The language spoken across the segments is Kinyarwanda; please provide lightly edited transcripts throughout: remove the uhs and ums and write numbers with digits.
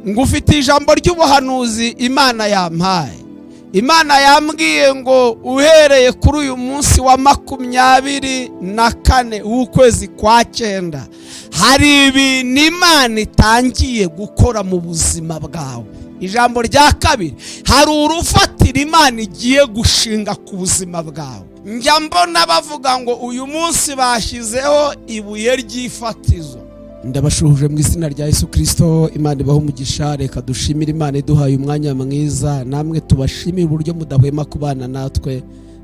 Ngufitiye ijambo ry'ubuhanuzi Imana yampaye. Imana yambwiye ngo uhereye kuri uyu munsi wa 24 w'ukwezi kwa 9, hari ibintu Imana itangiye gukora mu buzima bwawe. Ijambo rya kabiri, hari urufatiro Imana igiye gushinga ku buzima bwawe. Njya mbona bavuga ngo uyu munsi bashyizeho ibuye ry'ifatizo. Ndabashuhuje mu izina rya Yesu Kristo. Imana ibahe umugisha. Reka dushimire Imana iduhaye umwanya mwiza, namwe tubashimire uburyo mudahwema kubana natwe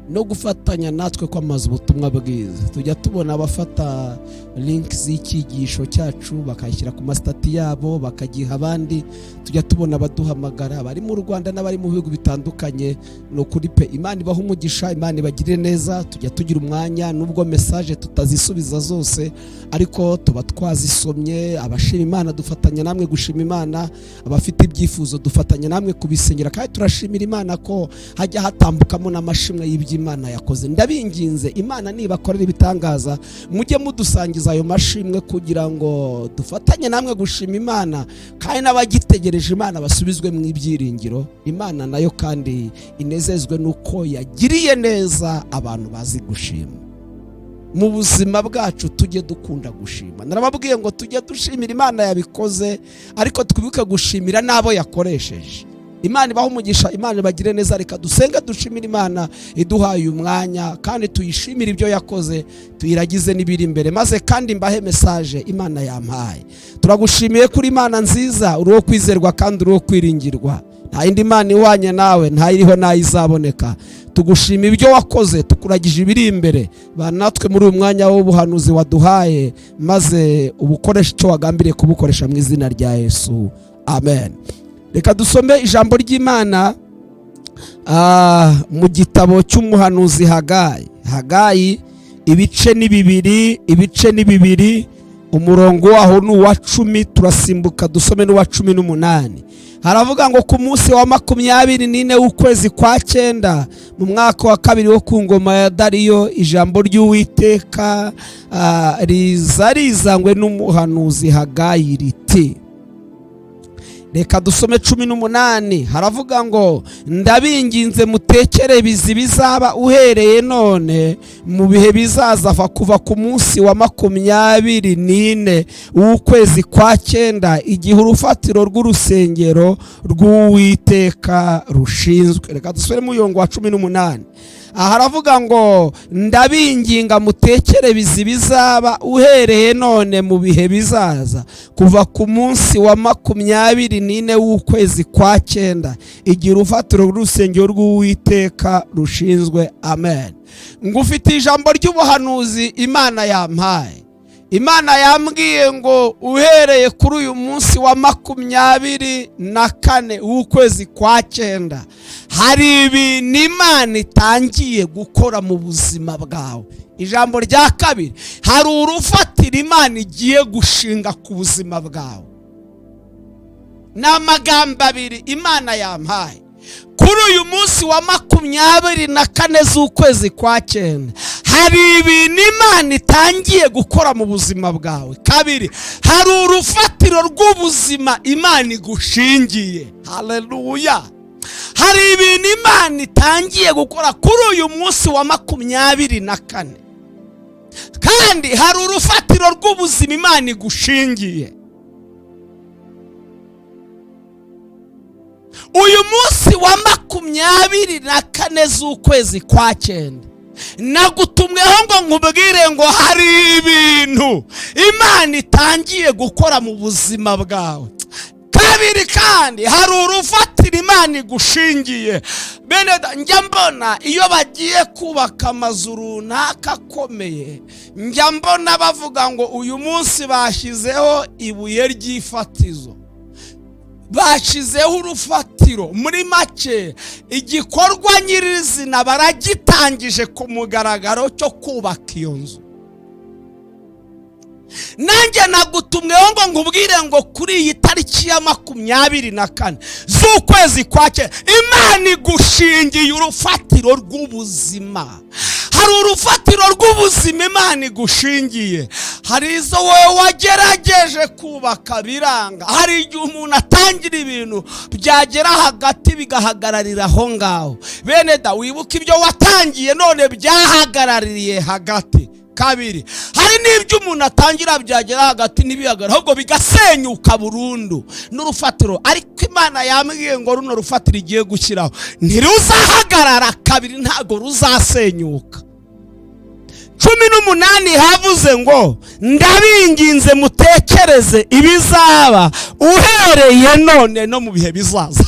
no gufatanya natwe kwamaza ubutumwa bwiza. Tujya tubona abafata link z'icyigisho cyacu bakayishyira ku ma status yabo, bakagiha abandi. Tujya tubona abaduhamagara bari mu Rwanda n'abari mu bihugu bitandukanye. Ni ukuri pe, Imana ibaha umugisha, Imana ibagirire neza. Tujya tugira umwanya, nubwo message tutazisubiza zose, ariko tuba twazisomye. Abashima Imana dufatanya namwe gushima Imana, abafite ibyifuzo dufatanya namwe kubisengera, kandi turashimira Imana ko hajya hatambukamo n'amashimwe y'ibyo Imana yakoze. Ndabinginze, Imana nibakorera ibitangaza, mujye mudusangiza ayo mashimwe kugira ngo dufatanye namwe gushima Imana, kandi n'abagitegereje Imana basubizwe mu ibyiringiro. Imana nayo kandi inezezwe n'uko yagiriye neza abantu bazi gushima. Mu buzima bwacu tujye dukunda gushima. Narababwiye ngo tujye dushimira Imana yabikoze, ariko twibuke gushimira n'abo yakoresheje. Imana ibahe umugisha, Imana ibagire neza. Reka dusenge, dushimire Imana iduhaye umwanya, kandi tuyishimire ibyo yakoze, tuyiragize n'ibiri imbere, maze kandi mbahe message Imana yampaye. Turagushimiye kuri Imana nziza, uri uwo kwizerwa kandi uri uwo kwiringirwa. Nta yindi Mana ihwanye nawe, ntayiriho n'ayizaboneka. Tugushima ibyo wakoze, tukuragije ibiri imbere. Ba natwe muri uyu mwanya w'ubuhanuzi waduhaye, maze ubukoreshe icyo wagambiriye kubukoresha, mu izina rya Yesu, amen. Reka dusome ijambo ry'Imana mu gitabo cy'umuhanuzi Hagayi. Hagayi ibice ni 2, ibice ni 2, umurongo waho ni uwa 10, turasimbuka dusome n'uwa 18. Haravuga ngo: ku munsi wa 24 w'ukwezi kwa 9, mu mwaka wa kabiri wo ku ngoma ya Dariyo, ijambo ry'Uwiteka riza rizanywe n'umuhanuzi Hagayi riti. Reka dusome 18. Haravuga ngo: ndabinginze mutekere bizi bizaba uhereye none mu bihe bizaza, kuva ku munsi wa 24 w'ukwezi kwa 9, igihe urufatiro rw'urusengero rw'Uwiteka rushinzwe. Reka dusubire mu murongo wa 18. Aha haravuga ngo: ndabinginga mutekere bizi bizaba uhereye none mu bihe bizaza, kuva ku munsi wa 24 w'ukwezi kwa 9, igihe urufatiro rw'urusengero rw'Uwiteka rushinzwe. Amen. Ngufitiye ijambo ry'ubuhanuzi Imana yampaye. Imana yambwiye ngo uhereye kuri uyu munsi wa 24 w'ukwezi kwa 9, hari ibintu Imana itangiye gukora mu buzima bwawe. Ijambo rya kabiri, hari urufatiro Imana igiye gushinga ku buzima bwawe. Ni amagambo abiri Imana yampaye. Kuri uyu munsi wa 24 z'ukwezi kwa 9, hari ibintu Imana itangiye gukora mu buzima bwawe. Kabiri, hari urufatiro rw'ubuzima Imana igushingiye. Haleluya! Hari ibintu Imana itangiye gukora kuri uyu munsi wa 24, kandi hari urufatiro rw'ubuzima Imana igushingiye. Uyu munsi wa 24 z'ukwezi kwa 9, nagutumweho ngo nkubwire ngo hari ibintu Imana itangiye gukora mu buzima bwawe. Kabiri, kandi hari urufatiro Imana igushingiye. Bene, njya mbona iyo bagiye kubaka amazu runaka akomeye, njya mbona bavuga ngo uyu munsi bashyizeho ibuye ry'ifatizo, bashyizeho urufatiro. Muri make, igikorwa nyirizina baragitangije ku mugaragaro cyo kubaka iyo nzu. Nanjye nagutumweho ngo nkubwire ngo kuri iyi tariki ya 24 z'ukwezi kwa 9, Imana igushingiye urufatiro rw'ubuzima. Hari urufatiro rw'ubuzima Imana igushingiye. Hari izo wowe wagerageje kubaka biranga. Hari igihe umuntu atangira ibintu, byagera hagati bigahagararira aho ngaho. Bene da, wibuke ibyo watangiye none byahagarariye hagati. Kabiri, hari n'ibyo umuntu atangira, byagera hagati ntibihagarare, ahubwo bigasenyuka burundu n'urufatiro. Ariko Imana yambwiye ngo runo rufatiro igiye gushyiraho ntiruzahagarara kabiri, ntabwo ruzasenyuka. 18 havuze ngo: "Ndabinginze mutekereze ibizaba uhereye none no mu bihe bizaza."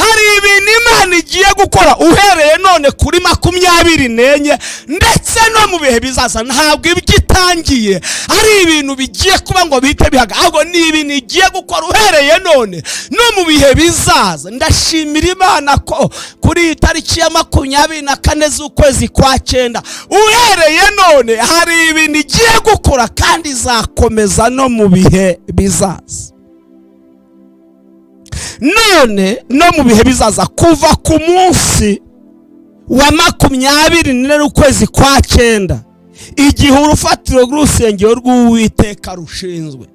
Hari ibintu Imana igiye gukora uhereye none kuri 24 ndetse no mu bihe bizaza. Ntabwo ibyo itangiye ari ibintu bigiye kuba ngo bihite bihaga, ahubwo ni ibintu igiye gukora uhereye none no mu bihe bizaza. Ndashimira Imana ko kuri iyi tariki ya 24 z'ukwezi kwa cyenda, uhereye none hari ibintu igiye gukora kandi izakomeza no mu bihe bizaza. None no mu bihe bizaza, kuva ku munsi wa 24 ukwezi kwa cyenda, igihe urufatiro rw'urusengero rw'Uwiteka rushinzwe.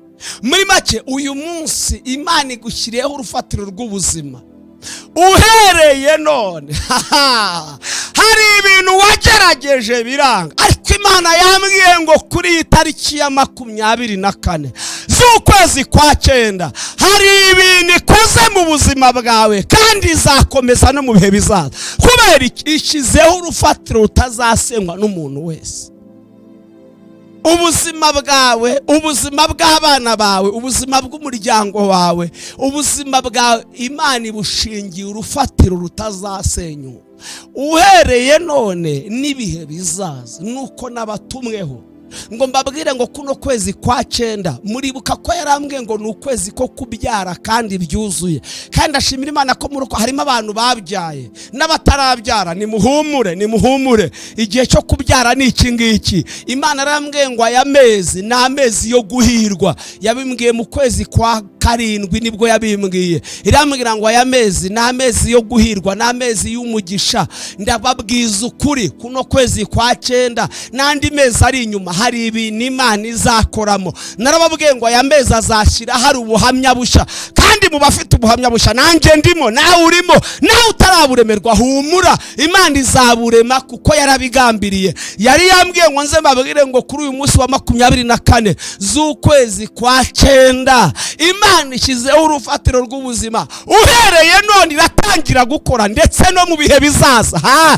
Muri make, uyu munsi Imana igushyiriyeho urufatiro rw'ubuzima uhereye none. Hari ibintu wagerageje biranga, ariko Imana yambwiye ngo kuri iyi tariki ya 24 z'ukwezi kwa cyenda hari ibintu ikoze mu buzima bwawe kandi izakomeza no mu bihe bizaza. Kubera iki? Ishyizeho urufatiro rutazasenywa n'umuntu wese. Ubuzima bwawe, ubuzima bw'abana bawe, ubuzima bw'umuryango wawe, ubuzima bwawe Imana ibushingiye urufatiro rutazasenyuka uhereye none n'ibihe bizaza. Nuko n'abatumweho ngo mbabwire ngo kuno kwezi kwa cyenda, muribuka ko yarambwiye ngo ni ukwezi ko kubyara kandi byuzuye. Kandi ashimira Imana ko muri uko harimo abantu babyaye n'abatarabyara. Nimuhumure, nimuhumure, igihe cyo kubyara ni iki ngiki. Imana yarambwiye ngo aya mezi ni amezi yo guhirwa. Yabimbwiye mu kwezi kwa karindwi, nibwo yabimbwiye. Irambwira ngo aya mezi ni amezi yo guhirwa, ni amezi y'umugisha. Ndababwiza ukuri, kuno kwezi kwa cyenda n'andi mezi ari inyuma hari ibintu Imana izakoramo. Narababwiye ngo aya mezi azashyira hari ubuhamya bushya, kandi mu bafite ubuhamya bushya nanjye ndimo, nawe urimo. Nawe utaraburemerwa, humura, Imana izaburema kuko yarabigambiriye. Yari yambwiye ngo nze mbabwire ngo kuri uyu munsi wa 24 z'ukwezi kwa cyenda Imana ishyizeho urufatiro rw'ubuzima. Uhereye none iratangira gukora ndetse no mu bihe bizaza. Ha,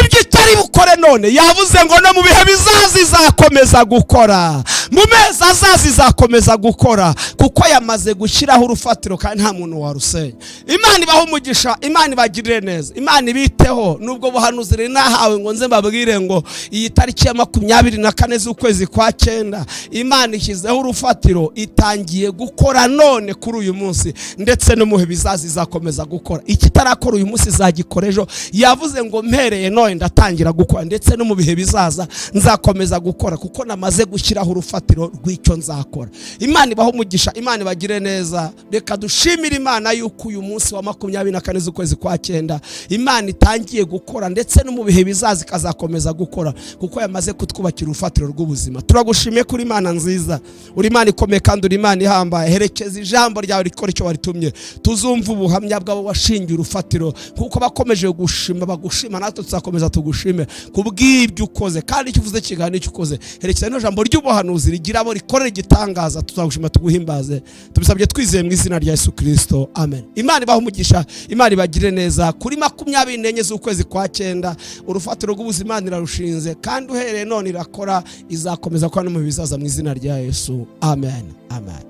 ibyo itari bukore none, yavuze ngo no mu bihe bizaza izakomeza gukora, mu mezi azaza izakomeza gukora, kuko yamaze gushyiraho urufatiro kandi nta muntu warusenya. Imana ibahe umugisha, Imana ibagirire neza, Imana ibiteho. Nubwo buhanuzi rero nahawe ngo nze mbabwire ngo iyi tariki ya 24 z'ukwezi kwa cyenda Imana ishyizeho urufatiro, itangiye gukora none kuri uyu munsi, ndetse no mu bihe bizaza izakomeza gukora. Ikitarakora uyu munsi izagikora ejo. Yavuze ngo mpereye none ndatangira gukora, ndetse no mu bihe bizaza nzakomeza gukora, kuko namaze gushyiraho urufatiro rw'icyo nzakora. Imana ibahe umugisha, Imana ibagire neza. Reka dushimire Imana yuko uyu munsi wa 24 z'ukwezi kwa cyenda Imana itangiye gukora, ndetse no mu bihe bizaza ikazakomeza gukora, kuko yamaze kutwubakira urufatiro rw'ubuzima. Turagushimiye kuri Imana nziza, uri Imana ikomeye kandi uri Imana ihambaye. Herekeza ijambo ryawe rikora icyo waritumye, tuzumva ubuhamya bw'abo washingiye urufatiro. Kuko bakomeje gushima bagushima, natwe tuzakomeza tugushime kubw'ibyo ukoze, kandi icyo uvuze kiganiro icyo ukoze. Herekeza rino jambo ry'ubuhanuzi rigira abo rikorera igitangaza. Tuzagushima tuguhimbaze. Tubisabye twizeye mu izina rya Yesu Kirisito, amen. Imana ibahe umugisha, Imana ibagire neza. Kuri 24 z'ukwezi kwa cyenda urufatiro rw'ubuzima irarushinze, kandi uhereye none irakora, izakomeza kuba no mu bizaza, mu izina rya Yesu, amen, amen.